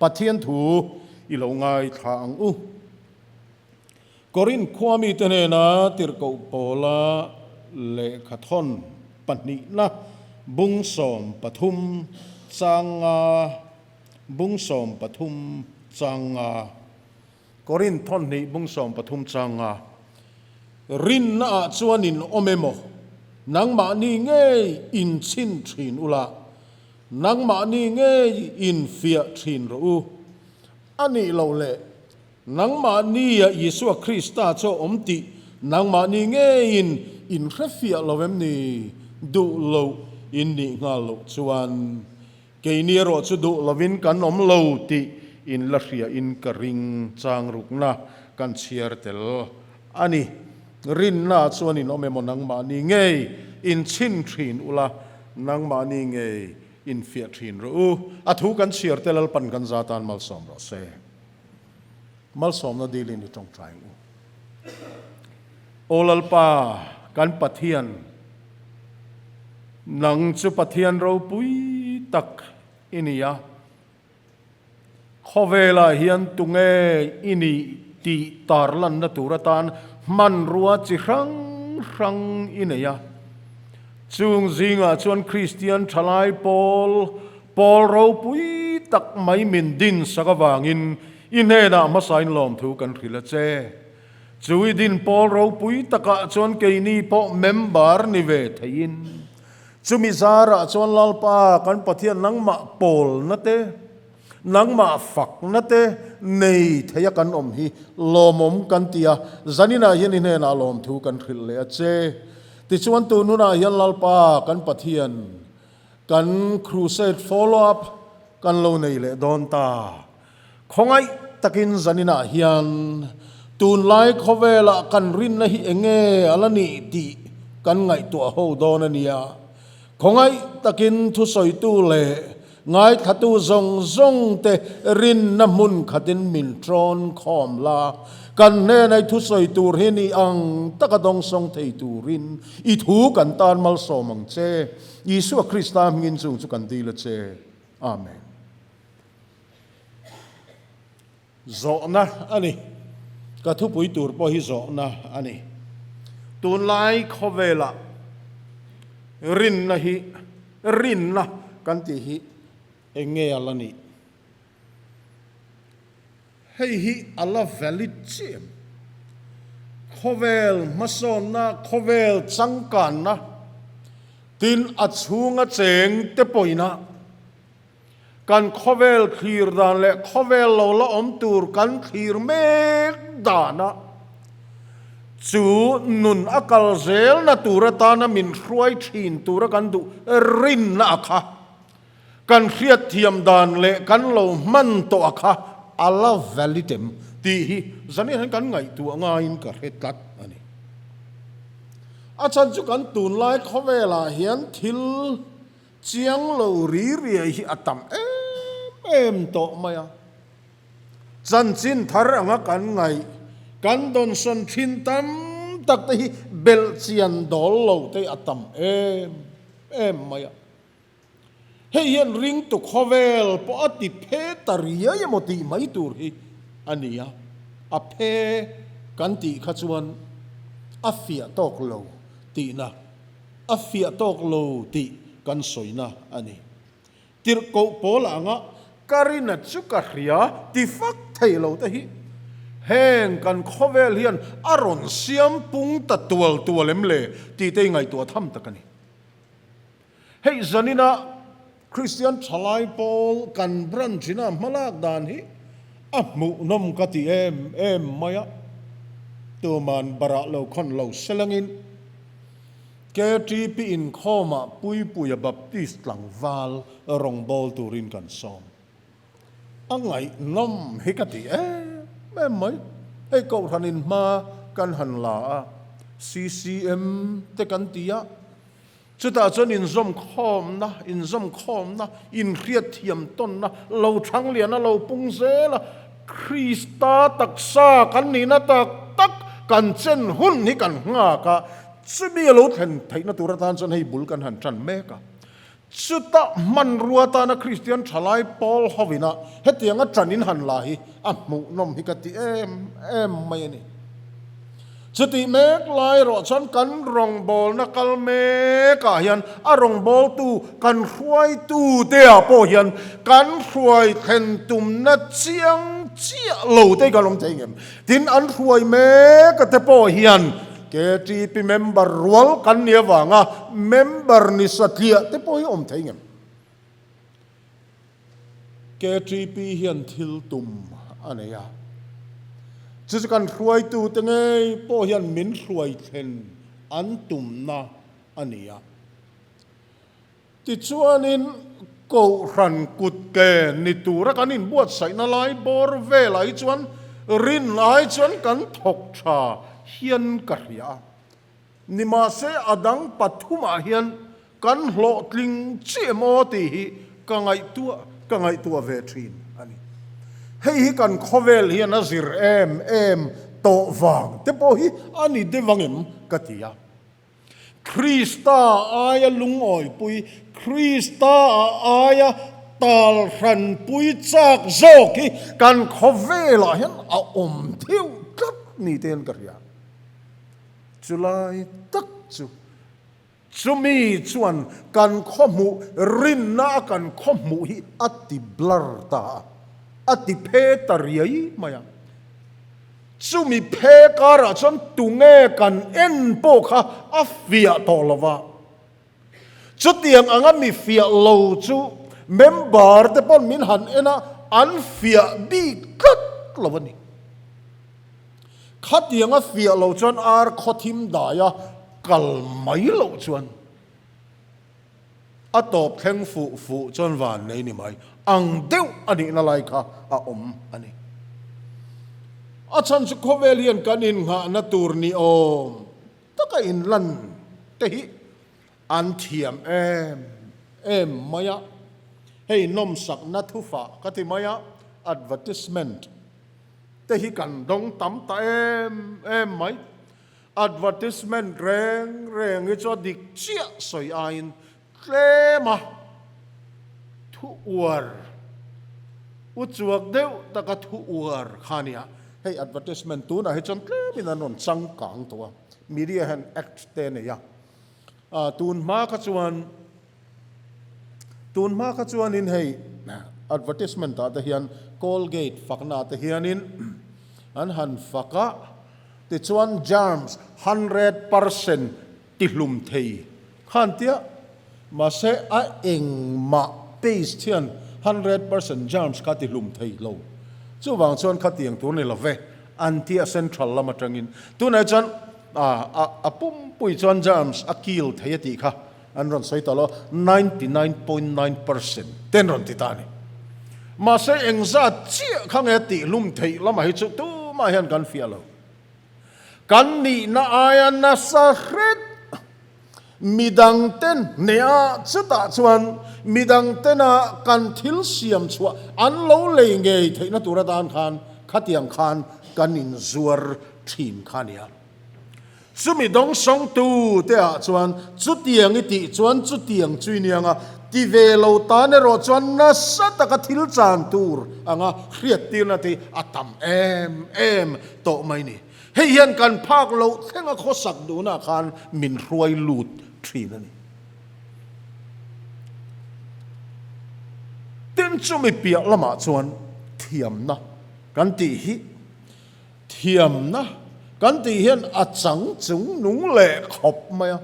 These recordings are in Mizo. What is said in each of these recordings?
Pathian thu i lo ngaithla ang u. Korinth khua mite hnena tirhkoh Paula lehkhathawn pahnihna bung 13 chang nga bung 13 chang nga Korinth thawn hnih bung 13 chang nga Rinna ah chuan in awm emaw nangmahni ngei in chhin thin ula nangmahni ngei in fiah thin rawh u a nih loh le Nangmahni a Isua Krista chu a awm tih nangmahni ngeiin in hrefiah lo em ni? Duh loh in nih nghal loh chuan keini erawh chu duh lovin kan awm lo tih in la hria in ka ring chang rukna kan chhiar tel a ni. Rinna chuan in awm emaw nangmahni ngei in chhin thin ula, nangmahni ngei in fiah thin rawh u. A thu kan chhiar te Lalpan kan za tan malsawm rawh se. Malsawmna dilin i tawngtai ang u. Aw Lalpa, kan Pathian, nang chu Pathian ropui tak i ni a. Khawvelah hian tunge i nih tih tarlanna tur atan hmanrua chi hrang hrang i nei a. Chung zingah chuan Kristian thalai pawl Pawl ropui tak mai min din sak avangin i hnenah hmasain lawmthu kan hrilh a che. Chu i din pawl ropui takah chuan keini pawh member ni ve theiin, chumi zarah chuan Lalpa kan Pathian nangmah pawlna te, nangmah fakna te nei theia kan awm hi lawmawm kan ti a, zaninah hian i hnenah lawmthu kan hrilh leh a che. Tichuan tun hunah hian Lalpa kan Pathian Kan crusade follow up kan lo nei leh dawn ta. Khawngaih takin zaninah hian tunlai khawvelah kan rinna hi enge a la nih tih kan ngaihtuah ho dawn a nia. Khawngaih takin thusawitu leh ngaithlatu zawng zawng te rinna hmun khatin min tawn khawm la. Kan hnenah i thusawi tur hi ni ang taka dawngsawng thei turin i thu kan tan malsawm ang che. Isua Krista hmingin chung chu kan dil a che. Amen. Zawhna a ni. Ka thupui tur pawh hi zawhna a ni. Tunlai khawvelah rinna hi rinna kan tih hi eng nge a la nih? Hei hi a la valid chiah em? Khawvel hmasawnna, khawvel changkanna, tin a chhunga cheng te pawina kan khawvel thlir dan leh khawvel lo la awm tur kan thlir mek dana chu nun a kal zelna tur atana min hruai thin tura kan duh rinna a kha. Kan hriatthiam dan leh kan lo hman tawh a kha a la valid em tih hi zanin hian kan ngaihtuah ngaiin ka hre tlat a ni. A chhan chu kan tunlai khawvelah hian thil chiang lo ri riai hi a tam em em tawh mai a. Chanchin thar anga kan ngaih, kan dawnsawn thin tam tak te hi belhchian dawl lo te a tam em em mai a. Hei hian ringtu khawvel pawh a ti phe ta riai emaw tih mai tur hi a ni a, a phe kan tih kha chuan a fiah tawk lo tihna, a fiah tawk lo tih kan sawina a ni. Tirhkoh pawl anga ka rina chu ka hria ti fak thei lo te hi heng kan khawvel hian a rawn siam pung ta tual tual em le tih te i ngaihtuah tham tak a ni. Hei zanina Kristian thalai pawl kan branch ina hmalak dan hi a hmuhnawm ka ti em em mai a, tuman barah lo khawn lo selangin KTP inkhawmah Puipuia Baptist tlangval rawngbâwl turin kan sawm. A ngaihnawm hi ka ti em em mai. Hei Kohhranin hma kan han la a, CCM te kan ti a, Chutah chuan inzawmkhawmna, inzawmkhawmna, inhriatthiam tawnna lo thang lian a lo pung zel a, Krista taksa kan nihna tak tak kan chen hun hi kan nghak a, chumi a lo thlen theihna tur atan chuan hei bul kan han tan mek a. Chuta hmanrua tana Kristian thalai pawl hovina hetianga tan in han la hi a hmuhnawm hi ka ti em em mai a ni. Chutih mek lai erawh chuan kan rawngbawlna kal mekah hian a rawngbawltu kan hruaitute ah pawh hian kan hruai thlen tumna chiang chiah lo te hi kan awm thei ngem. Tin, an hruai mek te pawh hian KTP member rual kan nih avanga member ni satliah te pawh hi awm thei ngem. KTP hian thil tum a nei a, chu chu kan hruaitute ngei pawh hian min hruai thlen an tumna a ni a. Tichuanin Kohhran kutke ni tura kan inbuatsaihna lai bawr velah hi chuan rin ai chuan kan thawk tha hian ka hria a. Nimahse a dang pathumah hian kan hlawhtling chiah maw tih hi ka ngaihtuah ka ngaihtuah ve thin a ni. Hei hi kan khawvel hian a zir em em tawh vang te pawh hi a ni deuh ang em ka ti a. Krista aia lungawipui, Krista aia tal hranpui chak zawk hi kan khawvelah hian a awm theuh tlat ni te hian ka hria. Chulai tak chu chumi chuan kan khawhmuh rinna a kan khawhmuh hi a ti blur ta a, a ti phe ta riai mai a. Chumi phe karah chuan tunge kan en pawh kha a fiah tawh lo va. Chutiang anga mi fiah lo chu member te pawn min han en a, an fiah bik tlat lo a ni. Khatianga fiah lo chuan ar khawthim daia kal mai loh chuan a tawp thleng fuh fuh chuan van nei ni mai ang deuh a nihna lai kha a awm a ni. A chhan chu khawvel hian kan innghahna tur ni awm taka inlan te hi an thiam em em mai a, hei nawmsakna thufah ka ti mai a, advertisement. Te hi kan dawng tam ta em em mai. Advertisement reng reng hi chu a dik chiah sawi aiin tlem a, thu uar, u chuak deuh taka thu uar kha a nia. Hei advertisement tunah hi chuan tlemin an rawn changkang tawh a, media hian act te a nei a. Tun hma kha chuan Tun hma kha chuanin hei advertisement ah te hian Colgate fakna ah te hianin an han fak a, tichuan germs 100% tihlum thei khan tia mahse a engmah paste hian 100% germs kha tihlum thei lo. Chuvang chuan khatiang tur ni lo ve an tia central lam atangin. Tunah chuan a pumpui chuan germs a kill thei a tih kha. An rawn sawi ta lo, 99.9% te an rawn ti ta a ni. Mahse engzat chiah kha nge tihlum theih lamah hi chu tumah hian kan fiah lo. Kan nihna aia nasa hret midangten hneha chutah chuan midangtena kan thil siam chhuah an lo lei ngei theihna tur atan khan khatiang khan kan inzuar thin kha a nia. Chumi dawngsawngtu te ah chuan chutiang i tih chuan chutiang chu i niang a, ti ve lo tan erawh chuan nasa taka thil chan tur anga hriattirna te hi a tam em em tawh mai ni. Hei hian kan phak loh thlenga khawsak duhna khan min hruai lut thin a ni. Tin, chumi piah lamah chuan thiamna kan tih hi Thiamna kan tih hian a chang chung nung leh khawp mai a,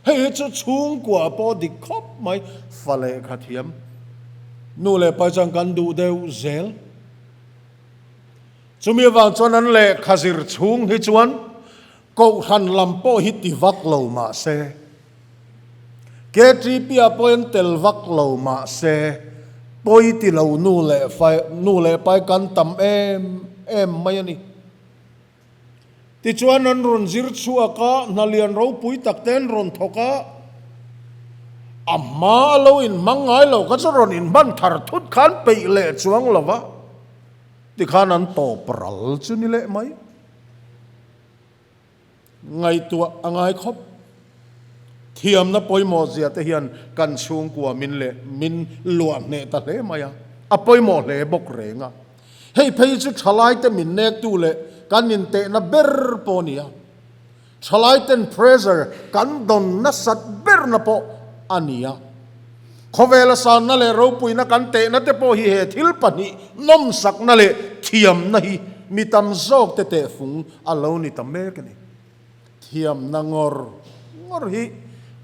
hei hi chu chhungkua pawh dik khawp mai, fa lehkha thiam nu leh pa chuan kan duh deuh zel. Chumi avang chuan an lehkha zir chhung hi chuan Kohhran lam pawh hi ti vak lo mah se, KTP-ah pawh hian tel vak lo mah se, pawi ti lo nu leh fai, nu leh pai kan tam em em mai a ni. Tichuan an rawn zir chhuak a, hna lian ropui tak te an rawn thawk a, a hma a lo inhmang ngai lo kha chu rawn inhman thar thut khan peih leh chuang lo va, tikhan an tawp ral chu ni leh mai. Ngaihtuah a ngai khawp. Thiamna pawimawh zia te hian kan chhungkua min leh min luah hneh ta hle mai a, a pawimawh hle bawk reng a. Hei phei chu thalaite min nektu leh kan intehna ber pawh a ni a. Thalaiten pressure kan dawn nasat berna pawh a ni a. Khawvela sanna leh ropuina kan tehna te pawh hi he thil pahnih nawmsakna leh thiamna hi mi tam zawk te tehfung a lo ni ta mek a ni. Thiamna ngawr ngawr hi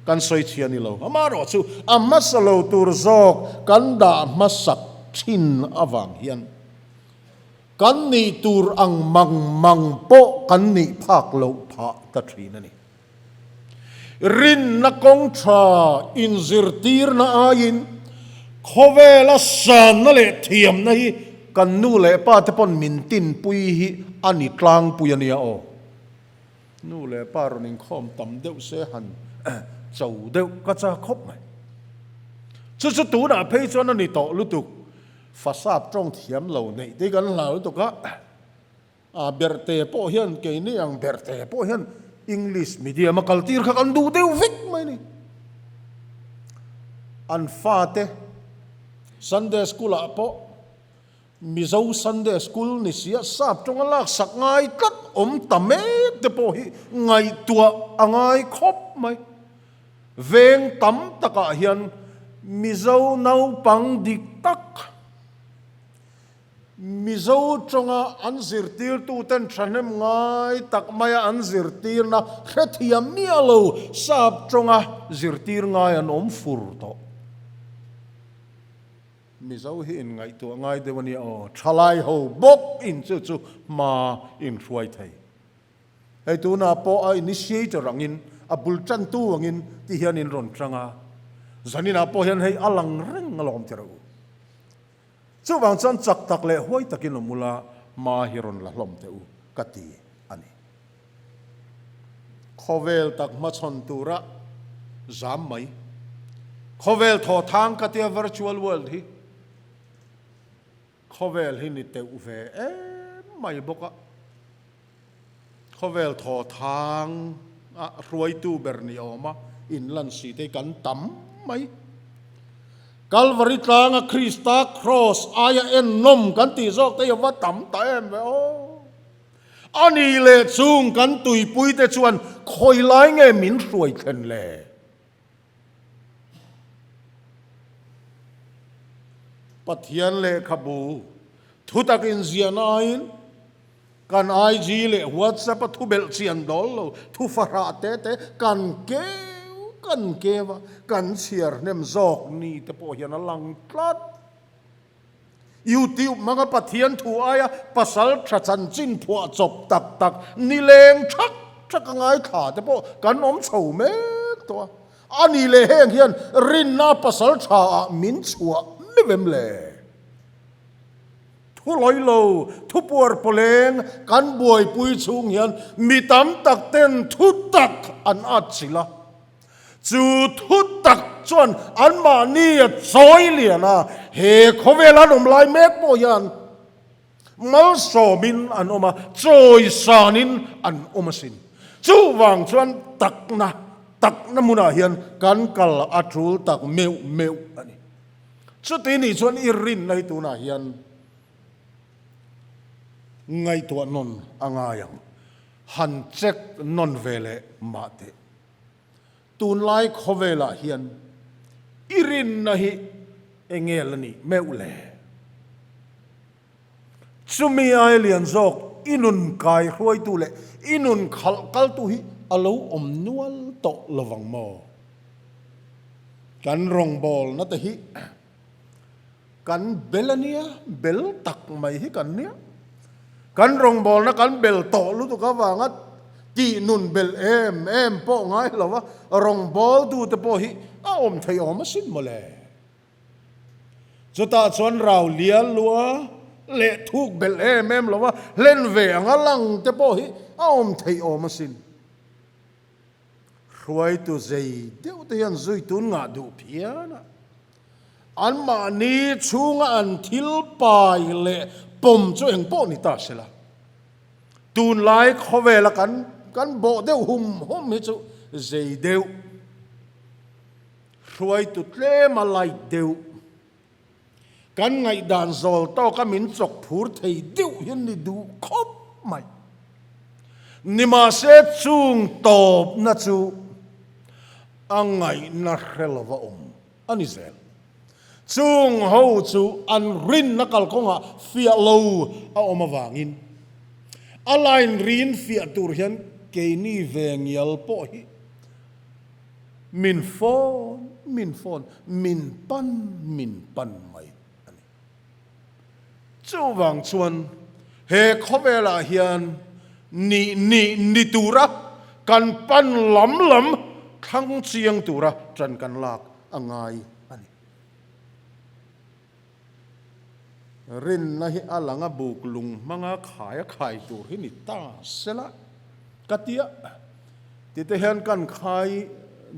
kan sawi chhia ni lo. Amaherawhchu a hmasa lo tur zawk kan dah hmasak thin avang hian Kan nih tur ang mang mang pawh kan nih phak loh phah ta thin a ni. Rinna kawng tha inzirtirna aiin khawvela sanna leh thiamna hi kan nu leh pa te pawn min tinpui hi a ni tlangpui a nia aw. Nu leh pa rawn inkhawm tam deuh se han cho deuh ka chak khawp mai. Chu chu tunah phei chuan a ni tawh lutuk. Fasap tawng thiam lo neih te kan hlau lutuk a, a berte pawh hian keini ang berte pawh hian English medium a kal tir kha kan duh deuh vek mai a ni. An fate Sunday school ah pawh Mizo Sunday school ni sia sap tawng a laksak ngai tlat awm ta mek te pawh hi ngaihtuah a ngai khawp mai. Veng tam takah hian Mizo naupang dik tak, Mizo tawnga an zirtirtuten thahnem ngai tak maia an zirtirna hrethiam miah lo sap tawnga zirtir ngai an awm fur tawh. Mizo hi inngaihtuah ngai deuh a nia aw, thalai ho bawk in chu chu hma inhruai thei. Hei tunah pawh a initiator angin, a bul tantu angin ti hian in rawn tang a, zaninah pawh hian hei a lang reng alawm ti rawh u. Chuvang chuan chak tak leh huai takin awm ula, hma hi rawn la hlawm teh u ka ti a ni. Khawvel tak hmachhawn tura zam mai. Khawvel thawthang ka tia virtual world hi. Khawvel hi ni teuh ve em mai bawk a. Khawvel thaw thang a hruaitu ber ni awm a inlan si te hi kan tam mai. Kalvari tlanga Krista Kraws aia ennawm kan tih zawk te hi a va tam ta em ve aw. A ni leh chung kan tuipui te chuan khawi lai nge min hruai thlen le? Pathian lehkhabu thutak inziahna aiin kan IG leh WhatsApp a thu belh chian dawl lo, thu fahrah te te kan keu kan keu a, kan chhiar hnem zawk ni te pawh hian a lang tlat. YouTube hmanga Pathian thu aia pasal tha chanchin phuah chawp tak tak nileng thak thak a ngaithla te pawh kan awm chho mek tawh a. A ni leh heng hian rinna pasal tha ah min chhuah meuh em le? Thu lawi lo, thu puar pawleng kan buaipui chhung hian mi tam tak ten thu tak an at chilh a. Chu thu tak chuan anmahni a chawi lian a, he khawvel an awm lai mek pawh hian malsawmin an awm a, chawisanin an awm asin. Chuvang chuan takna, takna hmunah hian kan kal a tul tak meuh meuh a ni. Chuti nih chuan i rinna hi tunah hian ngaihtuah nawn a ngai ang. Han check nawn ve leh mah teh. Tunlai khawvelah hian i rinna hi enge la nih meuh le? Chumi ai lian zawk i nun kai hruaitu leh i nun khalh kaltu hi a lo awm nual tawh lovang maw? Kan rawngbawlna te hi kan bel a nia, bel tak mai hi kan nia. Kan rawngbawlna kan bel tawh lutuk avanga tih nun bel em em pawh ngai lo a, rawngbawltute pawh hi a awm thei awm asin mawle. Chutah chuan rau lial lua leh thuk bel em em lo a, hlen ve anga lang te pawh hi a awm thei awm asin. Hruaitu zei deuh te hian zui tun ngah duh phian a, anmahni chhunga an thil pai leh pawm chu eng pawh ni ta se la, tunlai khawvela kan kan bawh deuh hum hum hi chu zei deuh. Hruaitu tlem a light deuh. Kan ngaihdan zawl tawka min chawk phur thei deuh hian ni duh khawp mai. Nimahse chung tawpna chu a ngaihna hre lova awm a ni zel. Chung ho chu an rinna kalkawngah fiah lo a awm avangin a line rin fiah tur hian keini ve ngial pawh hi min phone min phone min pan min pan mai a ni. Chuvang chuan he khawvelah hian nih nih ni tura kan pan lam lam thlang chiang tura ṭan kan lak a ngai a ni. Rinna hi a lang a buk lung hmanga khai a khai tur hi ni ta sela ka tia tite hian kan khai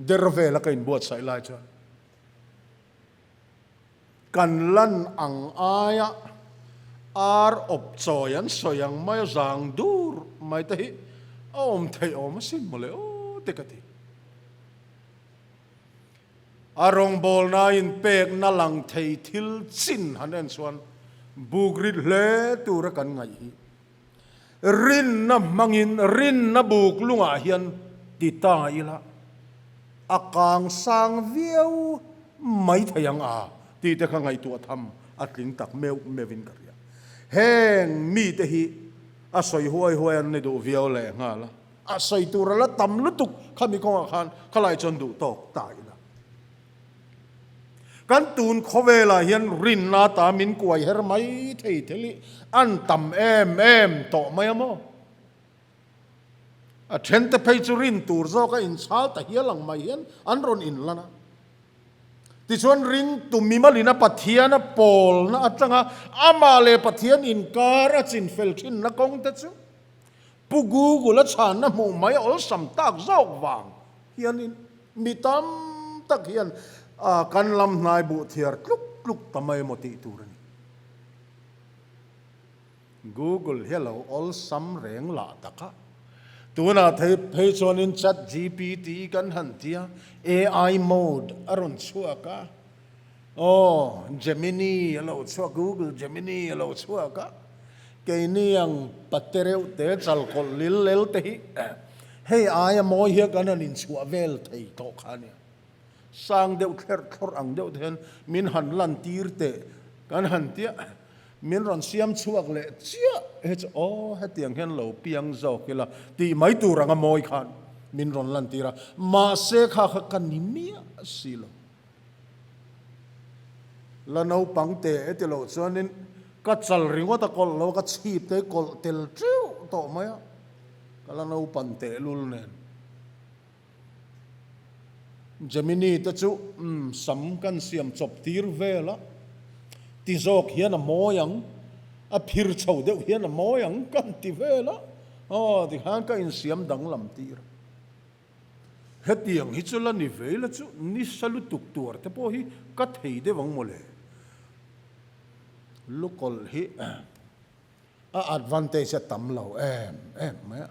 der vela ka inbuatsaih lai chuan kan lan ang aia ar awp chawi an sawi ang mai a zang dur mai te hi a awm theih awm asin mawle aw te ka ti. A rawngbawlnain pekna lang thei thil chin han en chuan buk rit hle tura kan ngaih hi rinna hmangin rinna buk lungah hian ti ta ila a kang sang viau mai thei ang a tih te kha ngaihtuah tham a tling tak meuh meuhin ka hria. Heng mite hi a sawi huai huai an ni duh viau lehnghal a. A sawi tur a la tam lutuk khami kawngah khan khalai chuan duh tawk ta ila. Kan tun khawvelah hian rinna ta min kuai her mai thei thil hi an tam em em tawh mai a maw? A thente phei chu rin tur zawka inchhal ta hial ang mai hian an rawn inlan a. Tichuan ringtu mimalina Pathiana pawlna atanga amah leh Pathian inkar a chinfel thinna kawngte chu Pu Google a chhanna hmuh mai awlsam tak zawk vang hianin mi tam tak hian kan lam hnai buh thiar tluk tluk ta mai emaw tih tur a ni. Google hi a lo awlsam reng lah tak a, tunah thei phei chuanin Chat GPT kan han ti a, AI mode a rawn chhuak a, aw Gemini a lo chhuak, Google Gemini a lo chhuak a. Keini ang pate reuh te chal kawlh lil lel te hi hei aia mawi hian kan han inchhuah vel thei tawh kha a nia. Sang deuh thlerh thlawrh ang deuh te hian min han lan tir teh kan han tia min rawn siam chhuak leh chiah he chu aw hetiang hian lo piang zawk ila tih mai tur anga mawi khan min rawn lan tir a mahse kha kha ka ni miah si lo. La naupang teh e ti loh chuanin ka chal ringawt a kawlh lo a, ka chhip te hi kawlh tel teuh tawh mai a, ka la naupan teh lul nen. Gemini te chu umm sam kan siam chawp tir vel a, ti zawk hian a mawi ang, a phir chho deuh hian a mawi ang kan ti vel a, aw tikhan ka insiam danglam tir a. Hetiang hi chu la ni ve ila chu nisa lutuk tuar te pawh hi ka thei deuh ang mawle. Lukawlh hi a advantage a tam lo em em mai a,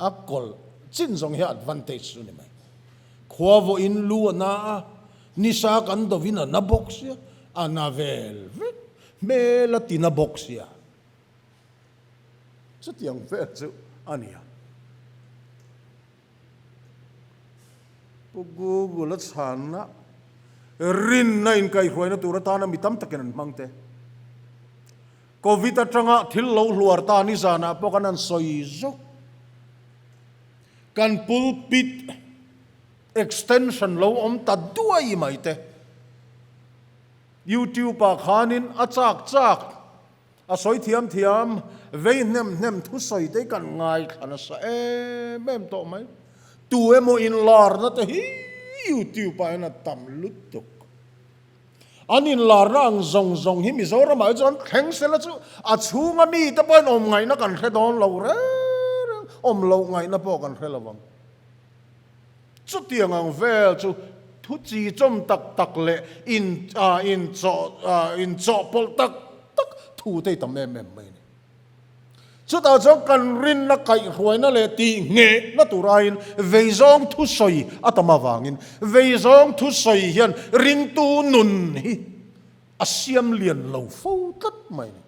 a kawlh chin zawng hi a advantage chu ni mai. Khua vawiin lu a na a, nisa kan dovin a na bawk sia, a na vel vek, hmel a ti na bawk sia. Chutiang vel chu a ni a. Pu Google a chhanna rinna inkaihhruaina tur atana mi tam takin an hmang te. Covid atanga thil lo hluar ta nizanah pawh kan han sawi zawk. Kan pulpit extension lo awm ta duai mai te. YouTube ah khanin a chak chak A sawi thiam thiam, vei hnem hnem thusawi te hi kan ngaithla nasa em em tawh mai. Tu emaw inlarna te hi YouTube ah hian a tam lutuk. An inlarna ang zawng zawng hi Mizoram ah hi chuan thleng sela chu a chhunga mite pawhin awm ngaihna kan hre dawn lo reng reng, awm loh ngaihna pawh kan hre lo ang. Chutiang ang vel chu thu chi chawm tak tak leh in inchawh inchawhpawlh tak tak thu te hi tam em em mai a ni. Chutah chuan kan rinna kaihhruaina leh tihnghehna tur aiin veizawng thusawi a tam avangin veizawng thusawi hian ringtu nun hi a siam lian lo fo tlat mai a ni.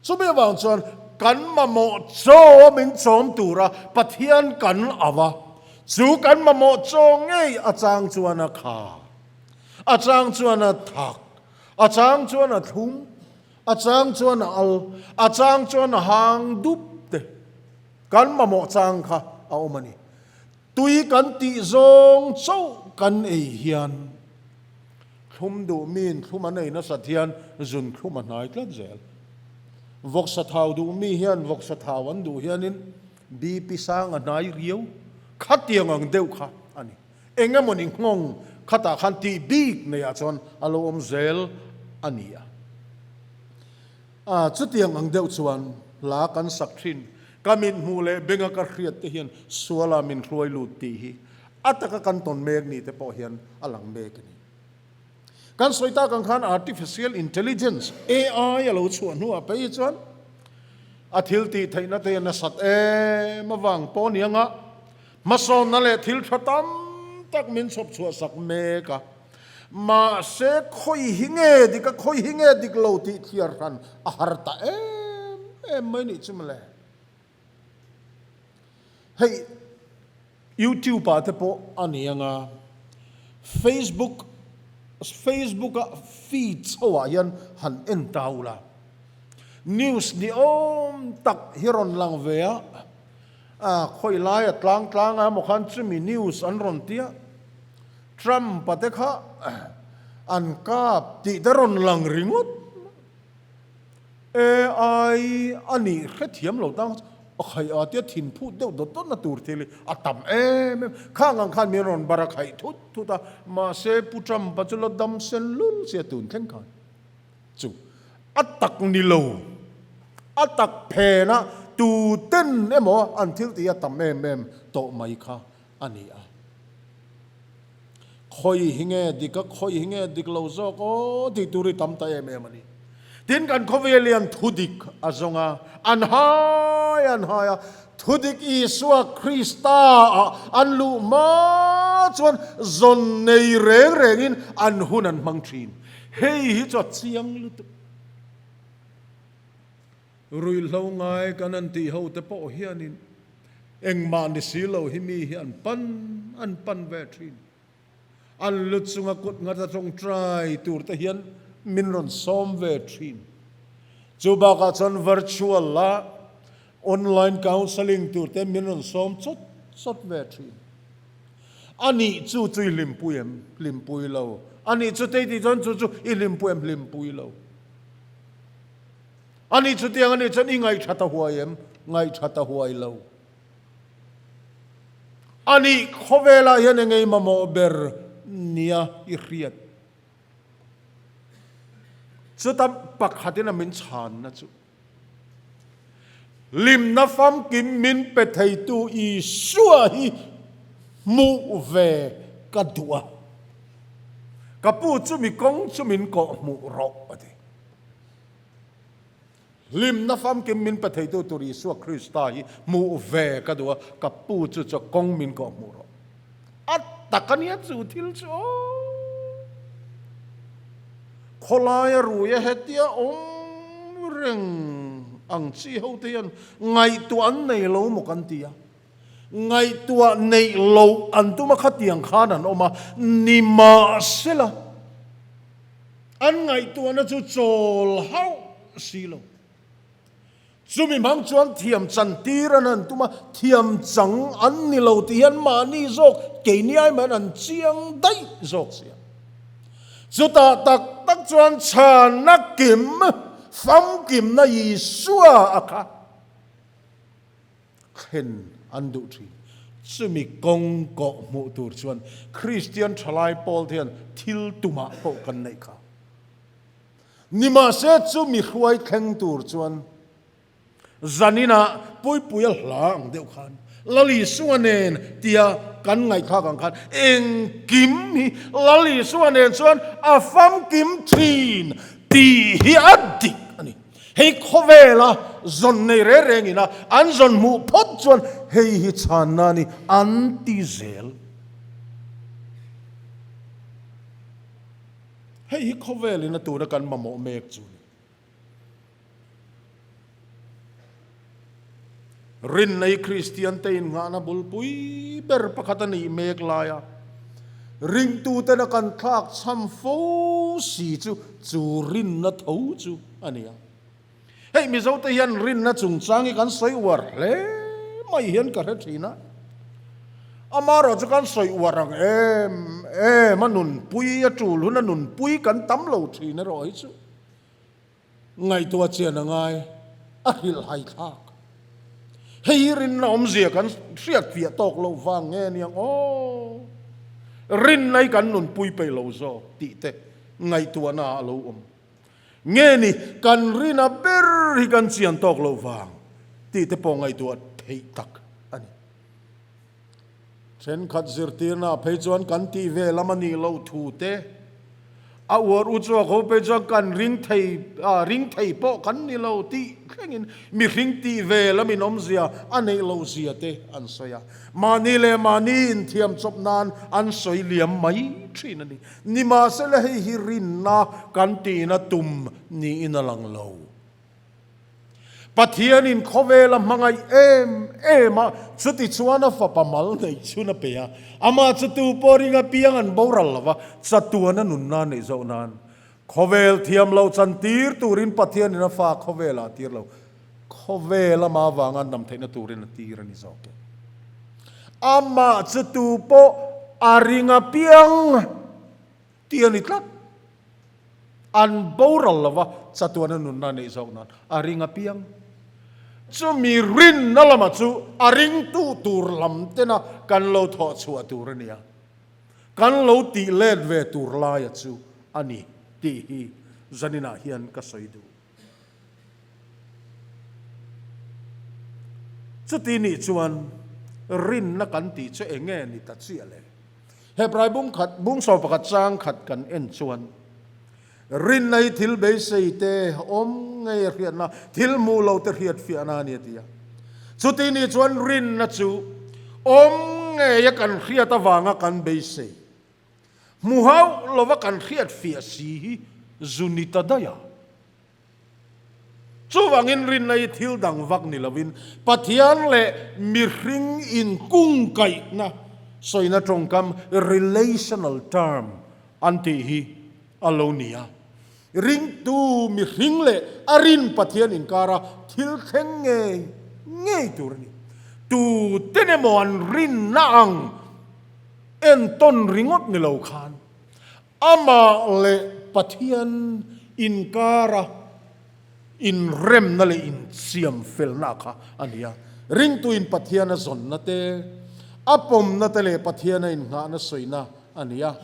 Chumi avang chuan kan mamawh chaw a min chawm tura Pathian kan au a, chu kan mamawh chaw ngei a chang chuan a kha, a chang chuan a thak, a chang chuan a thlum, a chang chuan a al, a chang chuan a hang dup te kan mamawh chang kha a awm a ni. Tui kan tih zawng chauh kan ei hian thlum duh miin thlum an ei nasat hian zun thlum a hnai tlat zel. Vawksa thau duh mi hian vawksa thau an duh hianin BP sang a hnai riau khatiang ang deuh kha a ni. Eng emawni nghawng khatah khan tih bik neiah chuan a lo awm zel a ni a. A, chutiang ang deuh chuan hla kan sak thin. Ka mithmuh leh benga ka hriat te hian suala min hruai lut tih hi a taka kan tawn mek ni te pawh hian a lang mek a ni. Kan sawi tak ang khan Artificial Intelligence, AI, a lo chhuah hnuah phei hi chuan a thil tih theihna te hian a sat em avang pawh ni anga hmasawnna leh thil tha tam tak min chhawp chhuah sak mek a. Mahse khawi hi nge dik a, khawi hi nge dik lo tih thliar hran a har ta em em mai nih chu mawle. Hei YouTube ah te pawh a ni ang a, Facebook Facebook a feed chho ah hian han en ta ula, news ni awm tak hi rawn lang ve a, khawi laia tlang tlang a emaw khan chumi news an rawn tia, Trump a te kha an kap tih te rawn lang ringawt AI a nih hrethiam lo tang a khaih a tia thin phut deuh dawt dawt na tur thil hi a tam em em. Khang ang khan min rawn bar a khaih thut thut a, mahse Pu Trump a chu la dam sen lul sia tun thleng khan chu a tak ni lo, a tak phen a tu ten emaw an thil tih a tam em em tawh mai kha a ni a. Khawi hi nge dik a, khawi hi nge dik lo zawk aw tih tur hi tam ta em em a ni. Tin, kan khawvel hian thu dik a zawng a, an hai an hai a, thu dik Isua Krista ah an luh hma chuan zawn nei reng rengin an hun an hmang thin. Hei hi chu a chiang lutuk. Ruihhlo ngai kan an tih ho te pawh hianin engmah ni si lo hi mi hi an pan an pan ve thin. An lu chunga kut nghat a tawngtai tur te hian min rawn sawm ve thin. Chu bakah chuan virtual a online counselling tur te min rawn sawm chawt chawt ve thin. A nih chu chu i hlimpui em? Hlimpui lo. A nih chu tei tih chuan chu chu i hlimpui em? Hlimpui lo. A nih chutiang a nih chuan i ngaihṭha ta huai em? Ngaihṭha ta huai lo. A nih khawvelah hian eng ei mamawh ber nia i hriat? Chuta pakhatin a min chhanna chu, Hlimna famkim min pe theitu Isua hi hmuh ve ka duh a. Ka pu chu mi kawng chu min kawhhmuh rawh, a ti. Hlimna famkim min pe theitu tur Isua Krista hi hmuh ve ka duh a, ka pu chu chu kawng min kawh hmuh rawh. A tak a nia chu thil chu aw. Khawlaia ruia hetia awm reng ang chi ho te hian ngaihtuah an nei lo maw kan ti a. Ngaihtuah neih loh an tum a khatiang khan an awm a, nimahsela an ngaihtuahna chu chawl hauh si lo. Chumi hmang chuan thiam chan tir an han tum a, thiam chang an ni lo tih hian mahni zawk keini ai mah hian an chiang daih zawk si a. Chutah tak tak chuan chhanna kim, famkimna Isua a kha. Thlen an duh thin. Chumi kawng kawh hmuh tur chuan Kristian thalai pawl te hian thil tumah pawh kan neih kha. Nimahse chumi hruai thleng tur chuan zaninah Puipuia hla ang deuh khan Lal Isua nen tia kan ngaihthlak ang khan engkim hi Lal Isua nen chuan a famkim thin tih hi a dik a ni. Hei khawvela. Zawn nei reng reng ina an zawn hmuh phawt chuan hei hi chhanna a ni an ti zel. Hei hi khawvelin a tuna kan mamawh mek chu a ni. Rinnei Kristiante innghahna bulpui ber pakhat a nih mek laia ringtutena kan thlak chham fo si chu chu rinna tho chu a ni a. Hei Mizote hian rinna chungchang hi kan sawi uar hle mai hian ka hre thin a. Amaherawh chu kan sawi uar ang em em a nunpui a tul hun a nunpui kan tam lo thin erawh hi chu Ngaihtuah chian a ngai, a hrilhhai thlak. Hei hi rinna awmzia kan hriat fiah tawk loh vang nge niang aw? Rinna hi kan nunpui peih lo zawk tih te ngaihtuahna ah a lo awm. Nge ni kan rina ber hi kan chian tawk loh vang tih te pawh ngaihtuah theih tak a ni. Thenkhat zirtirna phei chuan kan tih ve lam a nih loh thu te, a uar u chuak ho phei chuan kan ring thei ring thei pawh kan ni lo tih thlengin mihring tih ve lam in awmzia a neih loh zia te an sawi a. Mahni leh mahni inthiam chawp nan an sawi liam mai thin a ni. Nimahsela hei hi rinna kan tihna tum niin a lang lo. Pathianin khawvel a hmangaih em em a, chutichuan a fapa mal neih chhun a pe a. Amah chu tu pawh ring apiang an boral lo va, chatuan a nunna neih zawh nan. Khawvel thiam loh chan tir turin Pathianin a fa khawvelah a tir lo. Khawvel ama avanga an dam theihna turin a tir a ni zawk e. Amah chu tu pawh a ring apiang tih a ni tlat. An boral lo va, chatuana nunna neih zawk nan a ring apiang. Chumi rinna lamah chu a ringtu tur lam tena kan lo thawh chhuah tur a ni a, kan lo tih let ve tur laia chu a ni tih hi zaninah hian ka sawi duh. Chuti nih chuan rinna kan tih chu eng nge ni ta chiah le? Hebrai bung khat, bung sawm pakhat chang khat kan en chuan, Rinna hi thil beisei te awm ngei a hriatna, thil hmuh lo te hriat fiahna a ni a ti a. Chuti nih chuan rinna chu awm ngei a kan hriat avanga kan beisei, hmu hauh lova kan hriat fiah si hi zu ni ta daih a. Chuvangin rinna hi thil dang vak ni lovin Pathian leh mihring inkungkaihna sawina tawngkam, relational term, an tih hi a lo ni a. Ringtu mihring leh a rin Pathian inkara thil thleng ngei ngei tur a ni. Tuten emaw an rinna ang entawn ringawt ni lo khan Amah leh Pathian inkara inremna leh insiamfelna kha a ni a. Ringtuin Pathian a zawnna te, a pawmna te leh Pathian a innghahna sawina a ni a.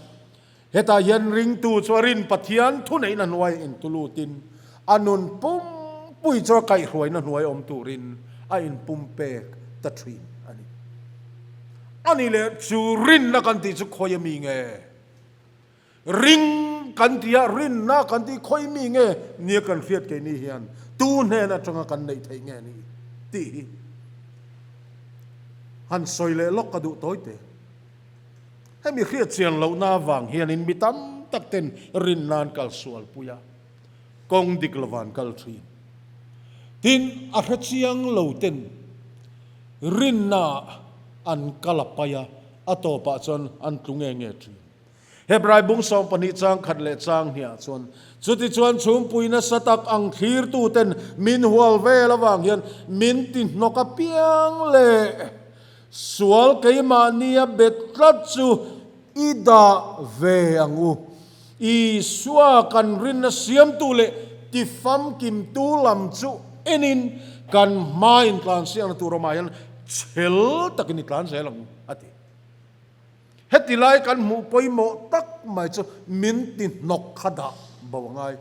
Hetah hian ringtu chu a rin Pathian thuneihna hnuai intulutin a nun pumpui chu a kaihhruaina hnuai awm turin a inpumpek ta thin a ni. A ni leh chu rinna kan tih chu khawi a mi nge? Ring kan ti a, rinna kan tih khawi mi nge nia kan hriat keini hian tu hnen atanga kan neih theih nge ni tih hi han sawi leh lawk ka duh tawi te. Hemi hriat chian lohna avang hianin mi tam tak ten rinna an kal sual pui a, kawng dik lova an kal thin. Tin, a hre chiang lo ten rinna an kal a pai a, a tawpah chuan an tlu nge nge thin. Hebrai bung 12 chang khat leh chang hniah chuan, Chutichuan chhungpui nasa tak ang thlirtuten min hual vel avang hian min ti hnawk apiang leh sual keimahnia bet tlat chu i dah ve ang u. Isua kan rinna siamtu leh tifamkimtu lam chu enin kan hma intlansiakna tur awmah hian chhel takin i tlan zel ang u, a ti. Heti lai kan hmuh pawimawh tak mai chu min ti hnawk kha dah bo a ngai.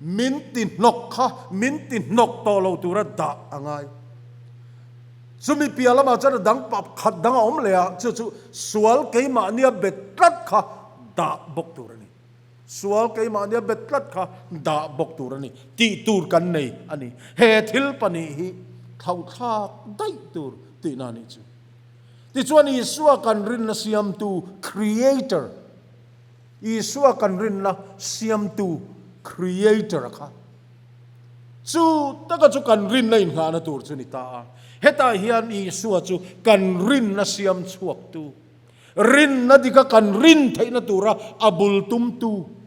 Min ti hnawk kha min ti hnawk tawh lo tura dah a ngai. Chumi piah lamah chuan a dang pakhat dang a awm leh a, chu chu sual keimahnia bet tlat kha dah bawk tur a ni. Sual keimahnia bet tlat kha dah bawk tur a ni. Tih tur kan nei a ni. He thil pahnih hi thlauhthlak daih tur tihna a nih chu. Tichuan Isua kan rinna siamtu, Creator, Isua kan rinna siamtu, Creator, a kha chu taka chu kan rinna inghahna tur chu ni ta a. Hetah hian Isua chu kan rinna siam chhuaktu, Rinna dika kan rin theihna tura a bul tumtu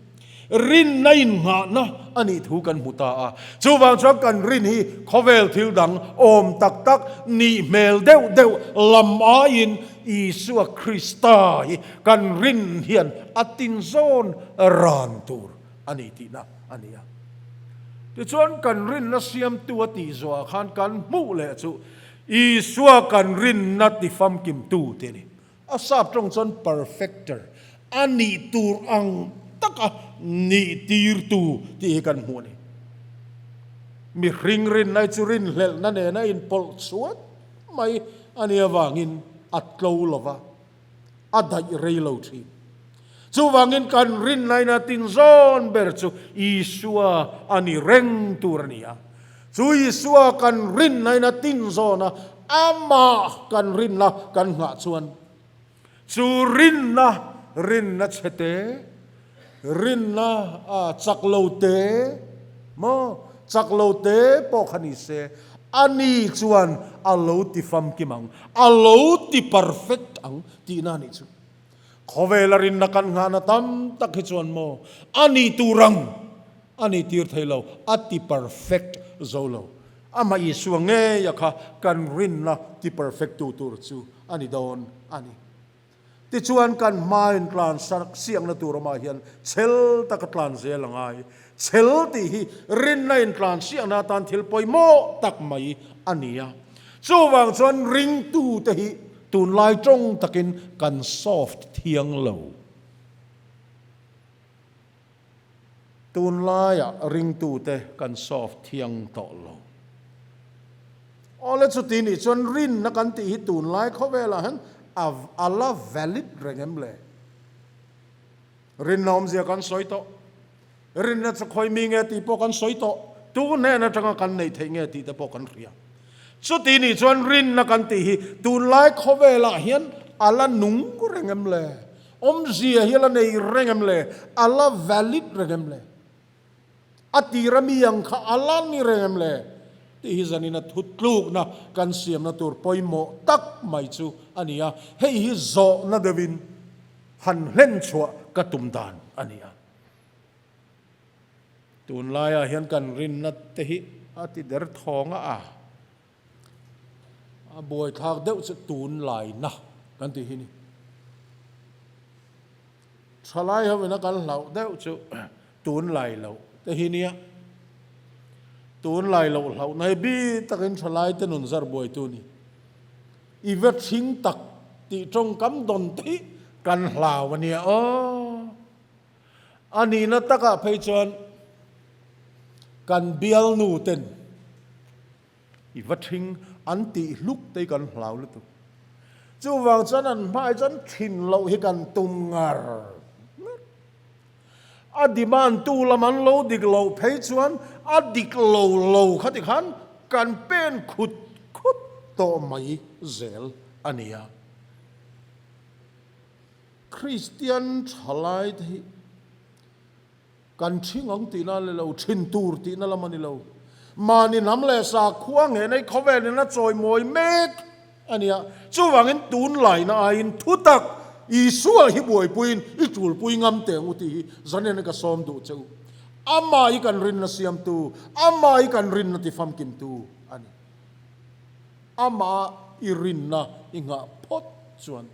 rinna innghahna a nih thu kan hmu ta a. Chuvang chuan kan rin hi khawvel thil dang awm tak tak nih hmel deuh deuh lam aiin Isua Krista hi kan rin hian a tinzawn ran tur a ni tihna a ni a. Tichuan kan rinna siamtu a tih zawhah khan kan hmuh leh chu Isua kan rinna tifamkimtu tih a ni. A sap tawng chuan perfecter, a nih tur ang taka nih tirtu tih hi kan hmuh a ni. Mihring rinna hi chu rinhlelhna nena inpawlh chhuat mai a nih avangin a tlo lo va, a daih rei lo thin. Chuvangin kan rinnaina tinzawn ber chu Isua a ni reng tur a ni a. Chu Isua kan rinnaina tinzawna amah kan rinna kan nghah chuan chu rinna, rinna chhete, rinna chak lo te maw, chak lo te pawh kha ni se, ani chuan a lo ti famkim ang, a lo ti perfect ang tihna a nih chu. Khawvela rinna kan nghahna tam tak hi chuan maw a nih tur ang a nih tir thei lo, a ti perfect zo lo. Amah Isua ngeia kha kan rinna ti perfect tu tur chu a ni dawn a ni. Tichuan kan hmain tlan siakna tur awmah hian chhel taka tlan zel a ngai. Chhel tih hi rinna intlan siakna atan thil pawimawh tak mai a ni a. Chuvang chuan ringtute hi Tunlai tawng takin kan soft thiang lo. Tunlaiah ringtute kan soft thiang tawh lo. Awle chuti nih chuan rinna kan tih hi tunlai khawvelah hian a a la valid reng em le? Rinna awmzia kan sawi tawh. Rinna chu khawi mi nge tih pawh kan sawi tawh, tu hnen atanga kan neih theih nge tih te pawh kan hria. Chuti nih chuan rinna kan tih hi tunlai khawvelah hian a la nung reng em le? Awmzia hi a la nei reng em le? A la valid reng em le? A tira mi ang kha a la ni reng em le? Tih hi zanina thutlukna kan siamna tur pawimawh tak mai chu a ni a, hei hi zawhna deuhin han hlen chhuah ka tum dan a ni a. Tunlaiah hian kan rinna te hi a ti der thawng a, a buaithlak deuh chu tunlaina kan tih hi ni. Thalai ho ina kan hlauh deuh chu tunlai loh te hi nia. Tunlai loh hlauhna hi bi takin thalai te nun zar buaitu a ni. I va thing tak tih tawngkam dawn te hi kan hlau a nia aw. A nihna takah phei chuan kan bialnu ten i va thing an tih hluk te hi kan hlau lutuk. Chuvang chuan an hmaah chuan thin loh hi kan tum ngar ngar. A demand tu lam an lo dik loh phei chuan a dik lo lo kha tikhan kan pen khut khut tawh mai zel a nia. Kristian thalai te hi kan thing ang tihna a ni lo, thin tur tihna lam a ni lo. Mahni hnam leh sakhua nghehna hi khawvel in a chawimawi mek a nia. Chuvangin tunlaina aiin thutak Isua hi buaipuiin i tulpui ngam teh ang u tih hi zanin ka sawm duh che u. Amah hi kan rinna siamtu, amah hi kan rinna tifamkimtu a ni. Amah i rinna i nghah phawt chuan.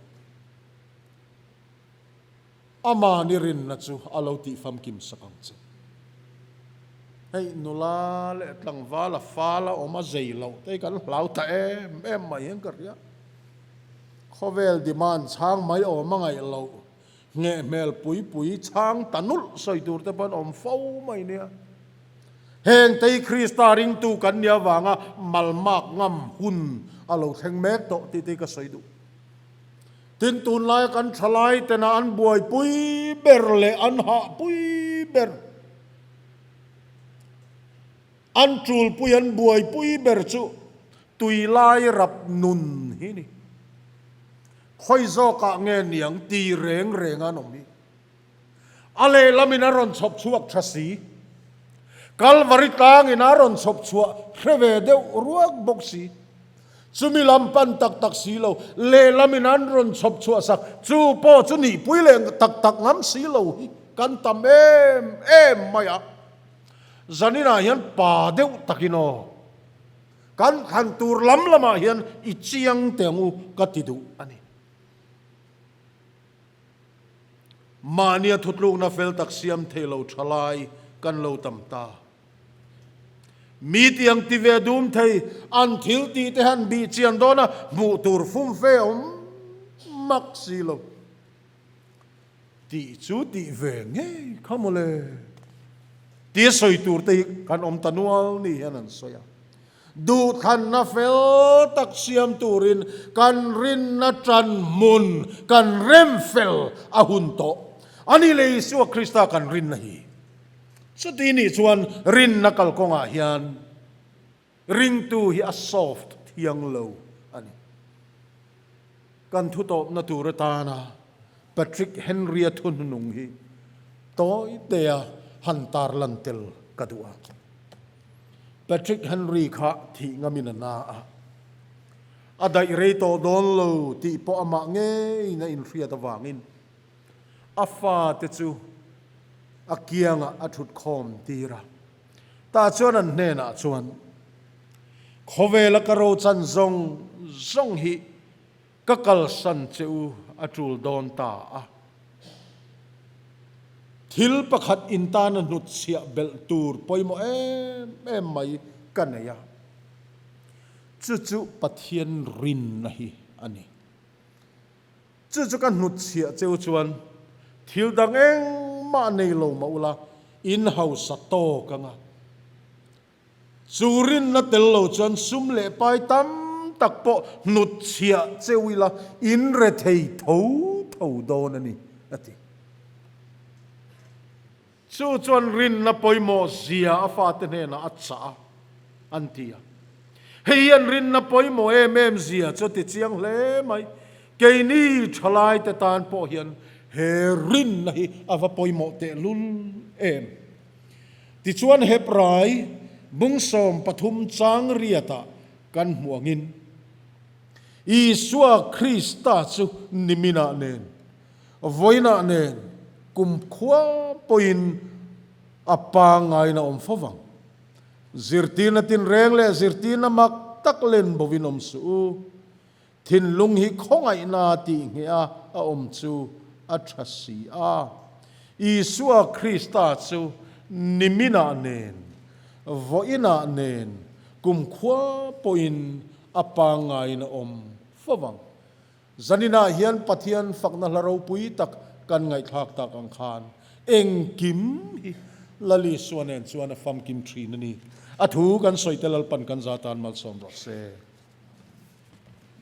Amahni rinna chu a lo tih famkim sak ang che. Hei nula leh tlangval a fal a awm a zei loh te hi kan hlau ta em em mai hian ka hria. Khawvel demand chhang mai awm a ngaih loh, ngheh hmel pui pui chhang ta nulh sawi tur te pawh an awm fo mai nia. Heng te hi Krista ringtu kan nih avanga malmak ngam hun a lo thleng mek tawh tih te hi ka sawi duh. Tin, tunlaia kan thalai tena an buaipui ber leh an hahpui ber, an ṭulpui an buaipui ber chu tuilai rap nun hi ni. Khawi zawkah nge niang ti reng reng an awm hi. A lehlamin a rawn chhawp chhuak tha si. Kalvari tlangin a rawn chhawp chhuah hre ve deuh ruak bawk si. Chumi lam pan tak tak si lo, lehlamin an rawn chhawp chhuah sak, chu pawh chu nihpui leh tak tak ngam si lo hi kan tam em em mai a. Zaninah hian pa deuh takin aw, kan thlan tur lam lamah hian i chiang teh ang u ka ti duh a ni. Mahnia thutlukna fel tak siam thei lo tha lai kan lo tam ta. Mi tiang ti ve dum thei an thil tih te han bih chian dawn a, hmuh tur fumfe awm mak si lo. Tih chu tih ve ngei kha mawle. Tia sawi tur te hi kan awm ta nual ni hian an sawi a. Duhthlanna fel tak siam turin kan rinna tan hmun kan rem fel a hun tawh. A ni leh Isua Krista kan rinna hi. Chuti nih chuan rinna kalkawngah hian ringtu hi a soft thiang lo a ni. Kan thutawpna tur atana Patrick Henry-a thuhnunung hi tawi tea han tarlan tel ka duh a. Patrick Henry kha thih ngamin a na a, a daih rei tawh dawn lo tih pawh amah ngeiin a inhriat avangin a fate chu a kiangah a thut khawm tir a. Tah chuan an hnenah chuan, Khawvela ka rochan zawng zawng hi Ka kalsan che u a tul dawn ta a. Thil pakhat in tana hnutchhiah belh tur pawimawh em em mai ka nei a, chu chu Pathian rinna hi a ni. Chu chu ka hnutchhiah che u chuan thil dang engmah nei lo mah ula in hausa tawk anga. Chu rinna tel lo chuan sum leh pai tam tak pawh hnutchhiah cheu ila in rethei tho tho dawn a ni, a ti. Chu chuan rinna pawimawh zia a fate hnenah a chah a, an ti a. Hei hian rinna pawimawh em em zia chu a ti chiang hle mai. Keini thalaite tan pawh hian he rinna hi a va pawimawh tehlul em. Tichuan Hebrai bung 13 chang riatah kan hmuh angin, Isua Krista chu niminah nen, vawiinah nen, kumkhua pawhin a pangngain a awm fo vang. Zirtirna tinreng leh zirtirna mak tak len bovin awm suh u. Thinlung hi khawngaihna tih ngheh a a awm chu a tha si a. Isua Krista chu niminah nen, vawiinah nen, kumkhua pawhin a pangngaiin a awm fo vang. Zaninah hian Pathian fakna hla ropui tak kan ngaihthlak tak ang khan engkim hi Lal Isua nen chuan a famkim thin a ni. A thu kan sawi te Lalpan kan za tan malsawm rawh se.